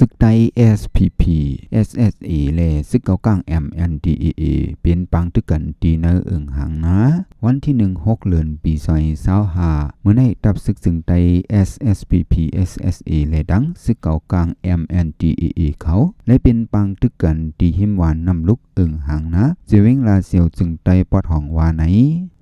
ຊຶກໄຕ ເອສເອັສພີພີ ເອສເອັສເອ ແລະ ຊຶກເກົາກາງ ເອັມເອັນດີເອເອ ເປັນປາງຕຶກກັນທີ່ໃນເອີ່ງຫາງນາ. ວັນທີໜຶ່ງ ຫົກເດືອນ ປີສອງພັນຊາວຫ້າ ມື້ໃນ ທັບຊຶກເຊິ່ງໄຕ ເອສເອັສພີພີ ເອສເອັສເອ ແລະ ທັງຊຶກເກົາກາງ ເອັມເອັນດີເອເອ ເຂົາ ໄດ້ເປັນປາງຕຶກກັນທີ່ຮິມຫວ່ານນ້ຳລຸກ ເອີ່ງຫາງນາ ເຊວຽງລາຊຽວ ເຊິ່ງໄຕປອດຫ້ອງວ່າໃນ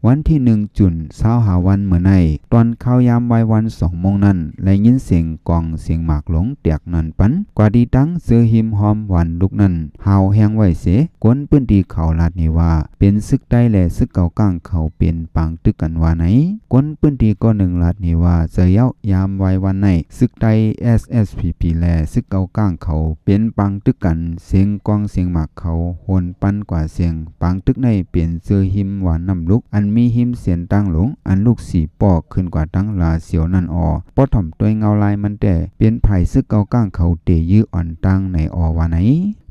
ວັນທີໜຶ່ງ ຈຸນ ຊາວຫ້າວັນມື້ໃນ ຕອນຄາວຍາມວາຍວັນສອງໂມງນັ້ນ ໄດ້ຍິນສຽງກອງສຽງໝາກຫຼົງແຕກນັ້ນປັນ ກວ່າທີ່ທັງເຊີຮິມຫອມຫວານລຸກນັ້ນ ຫ້າວແຮງໄວເສ. ຄົນພື້ນທີ່ເຂົາລາດນີ້ວ່າ ເປັນຊຶກໄຕ ແລະ ຊຶກເກົາກາງເຂົາເປັນປາງຕຶກກັນວ່າໃນ. ຄົນພື້ນທີ່ຄົນໜຶ່ງລາດນີ້ວ່າ ໃຈເຍົາ ຍາມວາຍວັນໃນ ຊຶກໄຕ ເອສເອັສພີພີ ແລະ ຊຶກເກົາກາງເຂົາເປັນປາງຕຶກກັນ ສຽງກອງສຽງໝາກເຂົາໂຫນປັນກວ່າສຽງ ປາງຕຶກໃນເປັນເຊີຮິມຫວ່ານນ້ຳລຸກ ອັນມີຮິມເສັ້ນທາງຫຼົງ ອັນລຸກສີປໍ້ຂຶ້ນກວ່າທາງລາຊຽວນັ້ນອໍ ບໍ່ຖ່ອມດ້ວຍເງົາລາຍມັນແຕ່ ເປັນຝ່າຍຊຶກເກົາກາງເຂົາເຕຍື້ອ່ອນຕ່າງໃນອໍວ່າໃນ.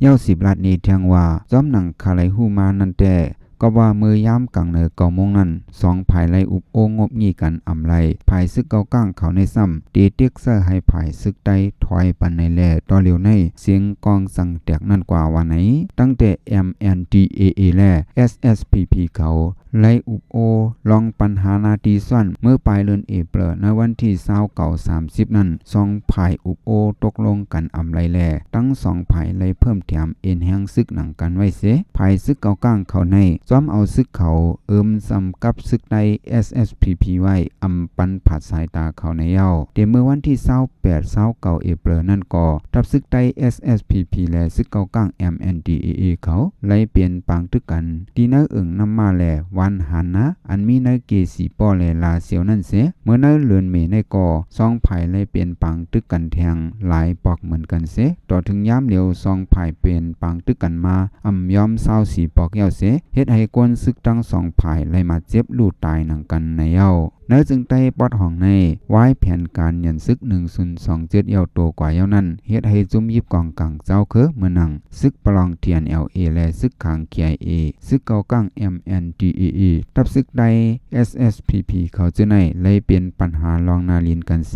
ເຍົາສິບລາດນີ້ແທງວ່າ ຈອມໜັງຄາໄລຮູ້ມານັ້ນແຕ່ ກໍວ່າເມື່ອຍາມກາງໃນເກົ້າໂມງນັ້ນ ສອງຝ່າຍໄດ້ອຸບໂອ້ງົບງິ່ງກັນອຳໄລ ຝ່າຍຊຶກເກົາກາງເຂົາໃນຊ້ຳ ເຕເຕັກໃສ່ໃຫ້ຝ່າຍຊຶກໄຕຖອຍປັນໃນແລ ຕໍ່ຫຼຽວໃນ ສຽງກອງສັງແຕກນັ້ນກວ່າວ່າໃນ. ຕັ້ງແຕ່ ເອັມເອັນດີເອເອ ແລະ ເອສເອັສພີພີເຂົາ ໄດ້ອຸບໂອ້ລອງປັນຫາໜ້າທີ່ຊ້ອນ ເມື່ອປາຍເດືອນເອເປຣ ໃນວັນທີຊາວເກົ້າ ສາມສິບນັ້ນ ສອງຝ່າຍອຸບໂອ້ຕົກລົງກັນອຳໄລແລ ທັງສອງຝ່າຍໄດ້ເພີ່ມແຖມເອັນແຮງຊຶກໜັງກັນໄວ້ເສ. ຝ່າຍຊຶກເກົາກາງເຂົາໃນ ຊອມເອົາຊຶກເຂົາເອີມຊຳກັບຊຶກໃນ ເອສເອັສພີພີໄວ້ ອຳປັນຜາດສາຍຕາເຂົາໃນເຍົາ. ແຕ່ເມື່ອວັນທີຊາວແປດ ຊາວເກົ້າເອເປຣນັ້ນກໍ ທັບຊຶກໃຕ້ ເອສເອັສພີພີ ແລະ ຊຶກເກົາກາງ ເອັມເອັນດີເອເອ ເຂົາໄດ້ປ່ຽນປາງຕຶກກັນ ທີ່ໃນເອີ່ງນ້ຳມ້າ ແລະ ຫວ່ານຫານນາ ອັນມີໃນເຂດສີປໍ້ ແລະ ລາຊຽວນັ້ນເສ. ເມື່ອໃນເດືອນເມໃນກໍ ສອງຝ່າຍໄດ້ປ່ຽນປາງຕຶກກັນແທງຫຼາຍປອກເໝືອນກັນເສ. ຕໍ່ເຖິງຍາມຫຼຽວ ສອງຝ່າຍປ່ຽນປາງຕຶກກັນມາ ອຳຍອມຊາວສີ່ປອກແລ້ວເສ ເຮັດໃຫ້ຄົນຊຶກທັງສອງຝ່າຍໄດ້ບາດເຈັບ ຫຼື ຕາຍໜັງກັນໃນເຍົາ. ໃນເຊິ່ງໃຕ້ປອດຫ້ອງໃນ ວາຍແຜນການຍາມຊຶກ ໜຶ່ງສູນສອງເຈັດ ເຍົາໂຕກວ່າເຍົານັ້ນ ເຮັດໃຫ້ຊຸມຢິບກອງກາງເຈົ້າເຄີ ເມືອງໜັງ ຊຶກປະລອງ ທີເອັນແອລເອ ແລະ ຊຶກຂາງ ເຄໄອເອ ຊຶກເກົາກາງ ເອັມເອັນດີເອເອ ທັບຊຶກໃຕ້ ເອສເອັສພີພີ ເຂົາເຈົ້າໃນ ໄດ້ເປັນປັນຫາລອງໜ້າຫຼິ້ນກັນເສ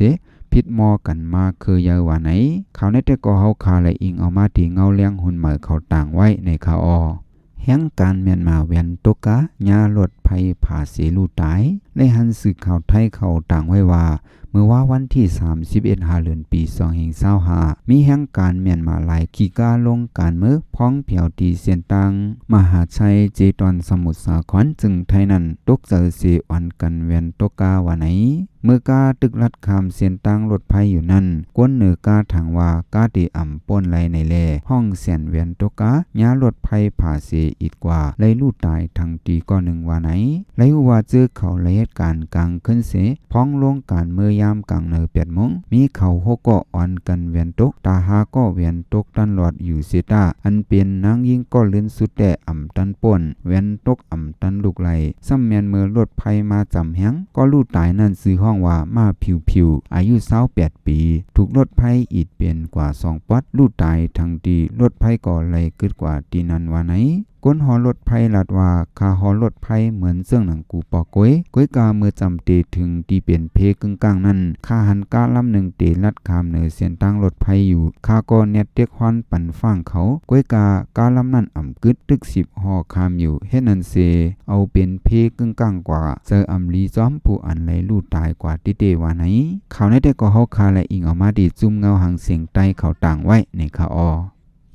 ຜິດມໍກັນມາເຄີໃຫຍ່ວ່າໃນ. ຂ່າວໃນແຕ່ກໍເຮົາຄາ ແລະ ອີງເອົາມາທີ່ເງົາແລງຮຸ່ນໃໝ່ເຂົາຕ່າງໄວ້ໃນຂ່າວອໍ. ແຮງການມຽນມາແຫວນຕົກກາ ຍາລົດໄຟຜາເສລູ້ຕາຍ ໄດ້ຫັນສື່ຂ່າວໄທເຂົາຕ່າງໄວ້ວ່າ ເມື່ອວານວັນທີສາມສິບເອັດ ຫ້າເດືອນ ປີສອງພັນຊາວຫ້າ ມີແຮງການມຽນມາຫຼາຍຂີ່ກາລົງການເມືອງ ພອງແຜວທີ່ເສັ້ນທາງມະຫາໄຊ ເຈຕອນ ສະໝຸດສາຄອນ ເຊິ່ງໄທນັ້ນຕົກໃຈເສ ອ່ອນກັນແຫວນຕົກກາວ່າໃນ. ເມື່ອກາຕຶກລັດຂ້າມເສັ້ນທາງລົດໄຟຢູ່ນັ້ນ ຄົນເໜືອກາຖາມວ່າ ກາເຕອຳໂປ້ນໄລໃນແລ ຮ້ອງແສນແຫວນຕົກກາ ຍາລົດໄຟຜາເສ ອິດກວ່າໄດ້ລູ້ຕາຍທັງຕີກໍໜຶ່ງວ່າໃນ. ໄດ້ຮູ້ວ່າເຈີເຂົາໄດ້ເຮັດການກາງຄືນເສ ພອງລົງການເມືອຍາມກາງໃນແປດໂມງ ມີເຂົາຫົກກໍອ່ອນກັນແຫວນຕົກ ຕາຫ້າກໍແຫວນຕົກຕັນລອດຢູ່ເສຕາ ອັນເປັນນາງຍິງກໍເລີນສຸດແຕ່ອຳຕັນໂປ້ນ ແຫວນຕົກອຳຕັນລຸກໄລ ຊ້ຳແມ່ນເມື່ອລົດໄຟມາຈຳແຮງ ກໍລູ້ຕາຍນັ້ນຊື່ຮ້ອງວ່າ ມ້າຜິວໆ ອາຍຸຊາວແປດປີ ຖືກລົດໄຟອິດເປັນກວ່າສອງປອດ ລູ້ຕາຍທັງທີ່ ລົດໄຟກໍໄຫຼກຶດກວ່າທີ່ນັ້ນວ່າໃນ. ຄົນຫໍລົດໄຟລາດວ່າ ຂ້າຫໍລົດໄຟເໝືອນເຊິ່ງໜັງກູປອກໂກຍ ໂກຍກາເມື່ອຈຳເຕເຖິງທີ່ເປັນເພກຶ່ງກາງນັ້ນ ຂ້າຫັນກາລຳໜຶ່ງເຕລັດຂ້າມເໜືອເສັ້ນທາງລົດໄຟຢູ່ ຂ້າກໍແນດເຕັກຮອນປັນຟາງເຂົາ ໂກຍກາກາລຳນັ້ນອຳກຶດ ຕຶກສິບຫໍຂ້າມຢູ່ ເຮັດນັ້ນເສ ເອົາເປັນເພກຶ່ງກາງກວ່າ ໃຈອຳລີຈອມຜູ້ອັນໄລລູ້ຕາຍກວ່າຕິເຕວ່າໃນ. ຂ່າວໃນແຕ່ກໍເຮົາຄາ ແລະ ອີງເອົາມາທີ່ຊຸມເງົາຫາງສຽງໃຕ້ເຂົາຕ່າງໄວ້ໃນຂ່າວອໍ.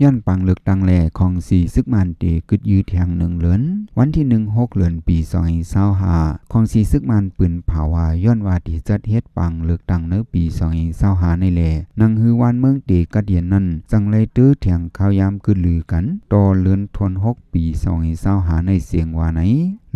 ຍ້ອນປາງເລືອກຕັ້ງແລ ຂອງສີຊຶກມານເຕກຶດຍືດແຮງໜຶ່ງເດືອນ ວັນທີໜຶ່ງ ຫົກເດືອນ ປີສອງພັນຊາວຫ້າ ຂອງສີຊຶກມານປືນເຜົາວ່າ ຍ້ອນວ່າທີ່ຈັດເຮັດປາງເລືອກຕັ້ງໃນປີສອງພັນຊາວຫ້າໃນແລ ໜັງຮືວານເມືອງເຕກັດເຢັນນັ້ນ ຈັ່ງໄດ້ເຕີແຖງຂ່າວຍາມກຶດລືກັນ ຕໍ່ເດືອນທວນຫົກ ປີສອງພັນຊາວຫ້າໃນເສງວ່າໃນ.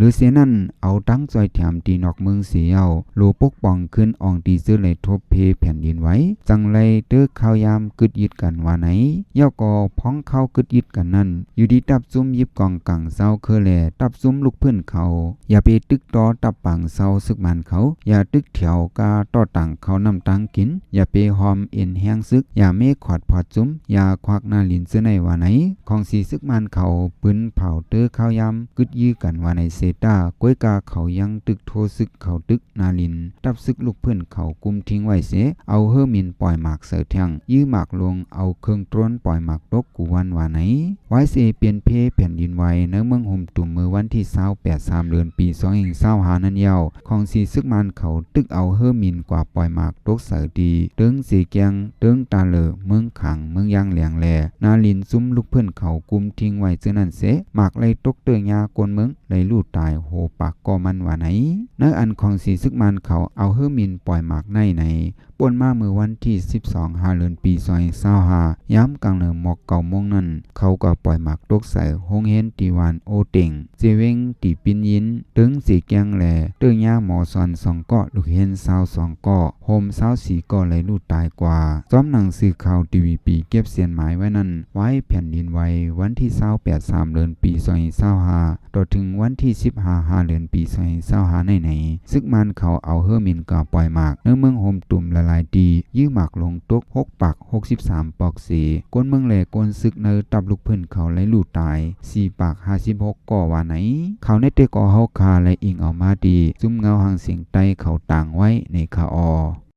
ຫຼືເສຍນັ້ນ ເອົາຕັງຊ່ອຍແຖມທີ່ນອກເມືອງເສເຍົາ ໂລປົກປ້ອງຂຶ້ນອ່ອງທີ່ເຈີໄຫຼທົບເພແຜ່ນດິນໄຫວ ຈັ່ງໄດ້ເຕີຂ່າວຍາມກຶດຍືດກັນວ່າໃນ. ເຍົາກໍພອງເຂົາກຶດຍືດກັນນັ້ນ ຢູ່ທີ່ຕັບຊຸມຢິບກອງກາງເຈົ້າເຄີແລ ຕັບຊຸມລຸກພື້ນເຂົາ ຢ່າໄປຕຶກຕໍ່ຕັບປາງເຊົາຊຶກມານເຂົາ ຢ່າຕຶກແຖວກາຕໍ່ຕາງເຂົ້ານ້ຳຕາງກິນ ຢ່າໄປຫອມເອັນແຮງຊຶກ ຢ່າເມຂອດພອດຊຸມ ຢ່າຄວັກໜ້າຫຼິ້ນເຈີໃນວ່າໃນ. ຂອງສີຊຶກມານເຂົາ ປືນເຜົາເຕີຂ່າວຍາມກຶດຍືດກັນວ່າໃນເສ ຕາ ກວຍກາເຂົາຍັງຕຶກໂທຊຶກເຂົ້າຕຶກນາລິນ ທັບຊຶກລູກພື້ນເຂົາກຸມທິງໄວ້ເສ ເອົາເຮີມິນປ່ອຍໝາກໃສ່ແທ້ງ ຢື້ໝາກລົງ ເອົາເຄື່ອງໂຕຣນປ່ອຍໝາກຕົກ ກູວັນວ່າໄນ. ວາຍເສປ່ຽນເພແຜ່ນດິນໄຫວໃນເມືອງໂຮມຕຸມເມື່ອວັນທີຊາວແປດ ສາມເດືອນ ປີສອງພັນຊາວຫ້ານັ້ນຍາວ ຂອງສີຊຶກມານເຂົາຕຶກເອົາເຮີມິນກວ່າປ່ອຍໝາກຕົກໃສ່ທີ່ເຕີງເຊແກ້ງ, ເຕີງຕາເລີ, ເມືອງຂາງ, ເມືອງຢາງແຫຼງ ແລະ ນາລິນ ຊຸມລູກພື້ນເຂົາກຸມຖິ້ງໄວ້ເທື່ອນັ້ນເສ ໝາກໄລ່ຕົກເຕີຍຍາ ຄົນເມືອງໄດ້ລູດຕາຍໂຫປາກກໍມັນວ່າໄນ. ໃນອັນຂອງສີຊຶກມານເຂົາເອົາເຮີມິນປ່ອຍໝາກໄນໃນ ປ່ນມາເມື່ອວັນທີສິບສອງ ຫ້າເດືອນ ປີສອງພັນຊາວຫ້າ ຍາມກາງເໜີໝອກເກົ້າໂມງນັ້ນ ເຂົາກໍປ່ອຍໝາກຕົກໃສ່ໂຮງຮຽນທີ່ບ້ານໂອເຕັງ, ເຊເວັງ, ຕີປິນຍິນ, ເຕີງເຊແກ້ງ ແລະ ເຕີຍຍາໝໍສອນສອງເກາະ, ລູກຮຽນຊາວສອງເກາະ, ໂຮມຊາວສີ່ເກາະ ໄດ້ລູດຕາຍກວ່າ. ພ້ອມໜັງສືຂ່າວ ທີວີ ເກັບສຽນໝາຍໄວ້ນັ້ນ ວາຍແຜ່ນດິນໄຫວວັນທີຊາວແປດ ສາມເດືອນ ປີສອງພັນຊາວຫ້າ ຕໍ່ເຖິງວັນທີສິບຫ້າ ຫ້າເດືອນ ປີສອງພັນຊາວຫ້າໃນໃນ ຊຶກມານເຂົາເອົາເຮີມິນກວ່າປ່ອຍໝາກໃນເມືອງໂຮມຕຸມຫຼາຍໆທີ່ ຢື້ໝາກລົງຕົກຫົກປາກຫົກສິບສາມປອກເສ ຄົນເມືອງ ແລະ ຄົນຊຶກໃນທັບລູກພື້ນເຂົາໄດ້ລູດຕາຍສີ່ປາກຫ້າສິບຫົກກໍວ່າໄນ. ຂ່າວໃນແຕ່ກໍເຮົາຄາ ແລະ ອີງເອົາມາທີ່ຊຸມເງົາຫາງສຽງໃຕ້ເຂົາຕາງໄວ້ໃນຄາອໍ.